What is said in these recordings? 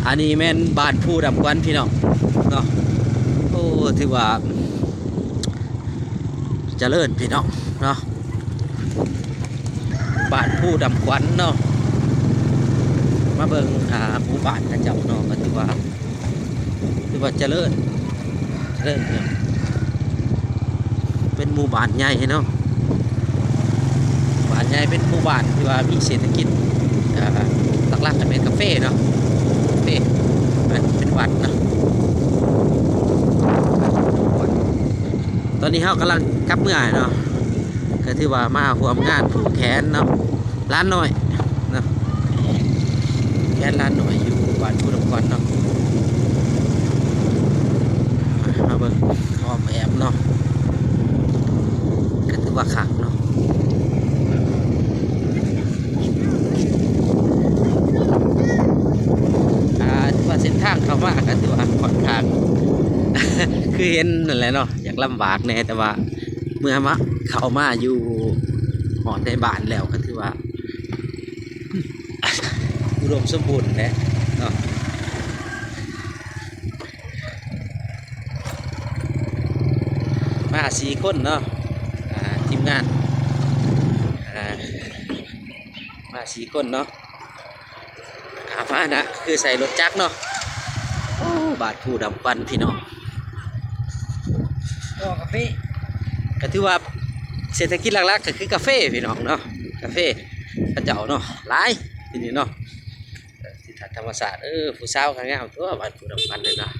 ອັນນີ້ແມ່ນບ້ານພູດຳຄວັນພີ່ນ້ອງເນາະ. ໂອ້ ຖືວ່າຈະເລີນພີ່ນ້ອງເນາະ, ບ້ານພູດຳຄວັນເນາະ. ມາເບິ່ງ ອ່າ ໝູ່ບ້ານເຂົາເຈົ້າເນາະ ກໍຖືວ່າ ຖືວ່າຈະເລີນ ຈະເລີນເນາະ. ເປັນໝູ່ບ້ານໃຫຍ່ເນາະ, ໝູ່ບ້ານໃຫຍ່ ເປັນໝູ່ບ້ານທີ່ວ່າມີເສດຖະກິດ ອ່າ ຫຼັກໆກໍແມ່ນກາເຟເນາະ, ກາເຟ ເປັນ ເປັນວັດເນາະ. ຕອນນີ້ເຮົາກຳລັງກັບເມືອເນາະ, ກໍຖືວ່າມາຮ່ວມງານຜູກແຂນເນາະ. ຫຼານນ້ອຍເນາະ, ແຂນຫຼານນ້ອຍຢູ່ບ້ານພູດຳຄວັນເນາະ. ມາເບິ່ງອ້ອມແອ້ມເນາະ, ກໍຖືວ່າຄັກເນາະ. ອ່າ ຖືວ່າເສັ້ນທາງເຂົ້າມາກໍຖືວ່າຂ້ອນຂ້າງ ຄືເຫັນນັ້ນແຫຼະເນາະ, ຢາກລຳບາກແດ່ ແຕ່ວ່າເມື່ອມາ ເຂົ້າມາຢູ່ຮອດໃນບ້ານແລ້ວ ກໍຖືວ່າ ອຸດົມສົມບູນແຫຼະເນາະ. ມາສີ່ຄົນເນາະ ອ່າ ທີມງານ ອ່າ ມາສີ່ຄົນເນາະ. ອ່າ ພາຫະນະຄືໃຊ້ລົດຈັກເນາະ. ໂອ້ ບ້ານພູດຳຄວັນພີ່ນ້ອງ, ກາເຟ ກໍຖືວ່າເສດຖະກິດຫຼັກໆ ກໍຄືກາເຟພີ່ນ້ອງເນາະ, ກາເຟເຂົາເຈົ້າເນາະ ຫຼາຍທີ່ນີ້ເນາະ. ເອີ ທິວທັດທຳມະຊາດ ເອີ ຜູ້ສາວກໍງາມຕົວະ ບ້ານພູດຳຄວັນເລີຍເນາະ.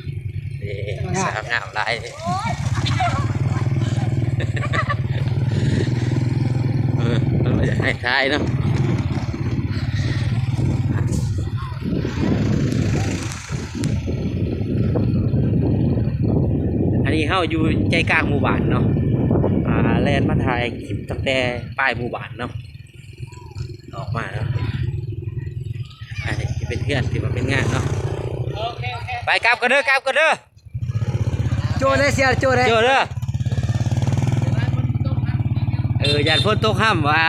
ເອີ ງາມ ສາວງາມຫຼາຍເດ້. ເອີ ເພິ່ນວ່າຢາກໃຫ້ຖ່າຍເນາະ. ອັນນີ້ເຮົາຢູ່ໃຈກາງໝູ່ບ້ານເນາະ, ອ່າ ແລ່ນມາຖ່າຍຄລິບຕັ້ງແຕ່ປາຍໝູ່ບ້ານເນາະ. ອອກມາເນາະ, ອັນນີ້ຈະເປັນເຮືອນທີ່ວ່າເປັນງານເນາະ. ໄປ ກັບກ່ອນເດີ ກັບກ່ອນເດີ. ໂຈ້ໄດ້ ເຊຍໂຈ້ໄດ້ ໂຈ້ເດີ. ເອີ ຢ້ານຝົນຕົກຫ້ຳວ່າ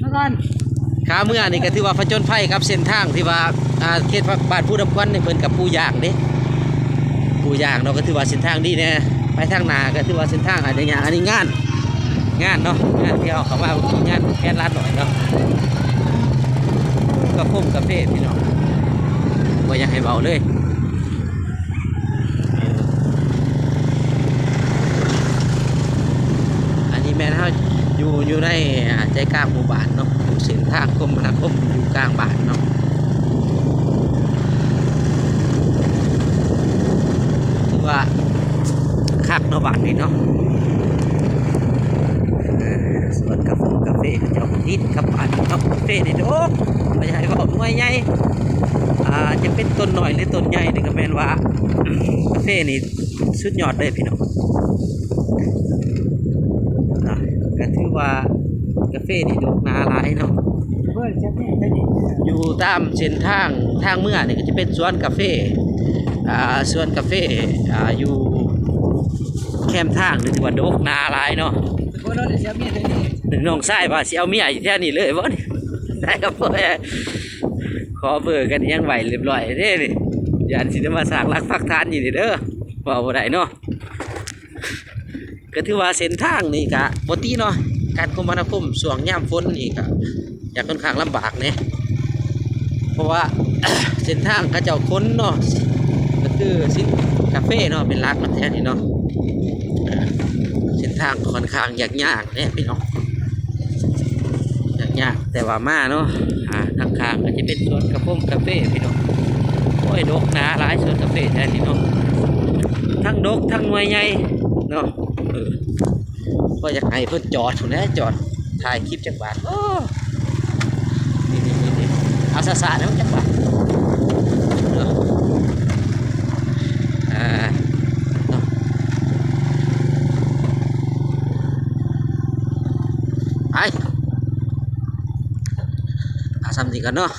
ມາກ່ອນ. ຂາເມືອນີ້ກໍຖືວ່າຜະຈົນໄພກັບເສັ້ນທາງທີ່ວ່າ ອ່າ ເຂດບ້ານພູດຳຄວັນນີ້ ເພິ່ນກໍປູຢາງເດ້ ປູຢາງເນາະ, ກໍຖືວ່າເສັ້ນທາງດີແດ່. ໄປທາງໜ້າກໍຖືວ່າເສັ້ນທາງອາດຈະຍາກ. ອັນນີ້ງານ ງານເນາະ, ງານທີ່ເຮົາເຂົ້າມາ ງານແຄມລາດນ້ອຍເນາະ. ກາຟົງກາເຟພີ່ນ້ອງ ບໍ່ຢາກໃຫ້ເວົ້າເລີຍ. ອັນນີ້ແມ່ນເຮົາຢູ່ ຢູ່ໃນ ອ່າ ໃຈກາງໝູ່ບ້ານເນາະ, ຢູ່ເສັ້ນທາງຄົມມະນາຄົມ ຢູ່ກາງບ້ານເນາະ. ຖືວ່າຄັກເນາະ ບ້ານນີ້ເນາະ. ເອີ ສວນກາຟົງກາເຟເຂົາເຈົ້າຕິດກັບບ້ານເນາະ. ກາເຟນີ້ ໂອ້ ບໍ່ຢາກໃຫ້ເວົ້າ ໜ່ວຍໃຫຍ່ ອ່າ ຈະເປັນຕົ້ນນ້ອຍ ຫຼື ຕົ້ນໃຫຍ່ນີ້ ກໍແມ່ນວ່າ ກາເຟນີ້ສຸດຍອດເລີຍພີ່ນ້ອງ. ອ່າ ກໍຖືວ່າກາເຟນີ້ດົກໜາຫຼາຍເນາະ. ຢູ່ຕາມເສັ້ນທາງ ທາງເມືອນີ້ກໍຈະເປັນສວນກາເຟ ອ່າ ສວນກາເຟ ອ່າ ຢູ່ແຄມທາງນີ້ ຖືວ່າດົກໜາຫຼາຍເນາະ. ນ້ອງຊາຍວ່າຊິເອົາເມຍຢູ່ແຖວນີ້ເລີຍບໍ່ນີ້ ໄດ້ກັບພໍ່ແມ່ ຂໍເບີກັນຫຍັງໄວ້ຮຽບຮ້ອຍເດ້ນີ້. ຢ້ານຊິໄດ້ມາສ້າງຫຼັກປັກຖານຢູ່ນີ້ເດີ ເວົ້າບໍ່ໄດ້ເນາະ. ກໍຖືວ່າເສັ້ນທາງນີ້ກະບໍ່ຕິເນາະ, ການຄົມມະນາຄົມຊ່ວງຍາມຝົນນີ້ກະຢາກຂ້ອນຂ້າງລຳບາກແດ່ ເພາະວ່າເສັ້ນທາງເຂົາເຈົ້າຂົນເນາະ ກໍຄືສິນກາເຟເນາະ ເປັນຫຼັກນຳແທ້ນີ້ເນາະ. ເສັ້ນທາງຂ້ອນຂ້າງຍາກໆແດ່ພີ່ນ້ອງ ຍາກໆ ແຕ່ວ່າມາເນາະ. ອ່າ ທາງຂ້າງກໍຈະເປັນສວນກາຟົງກາເຟພີ່ນ້ອງ. ໂອ້ຍ ດົກໜາຫຼາຍສວນກາເຟແທ້ນີ້ເນາະ, ທັງດົກທັງໜ່ວຍໃຫຍ່ເນາະ. ເອີ ກໍຢາກໃຫ້ເພິ່ນຈອດພຸ້ນແຫຼະ ຈອດຖ່າຍຄລິບຈັກບາດ. ໂອ້ ນີ້ໆໆ ເອົາຊ້າໆ ແລ້ວຈັກບາດເນາະ. ອ່າ ເນາະ ໄປ ເອົາສ່ຳນີ້ກ່ອນເນາະ.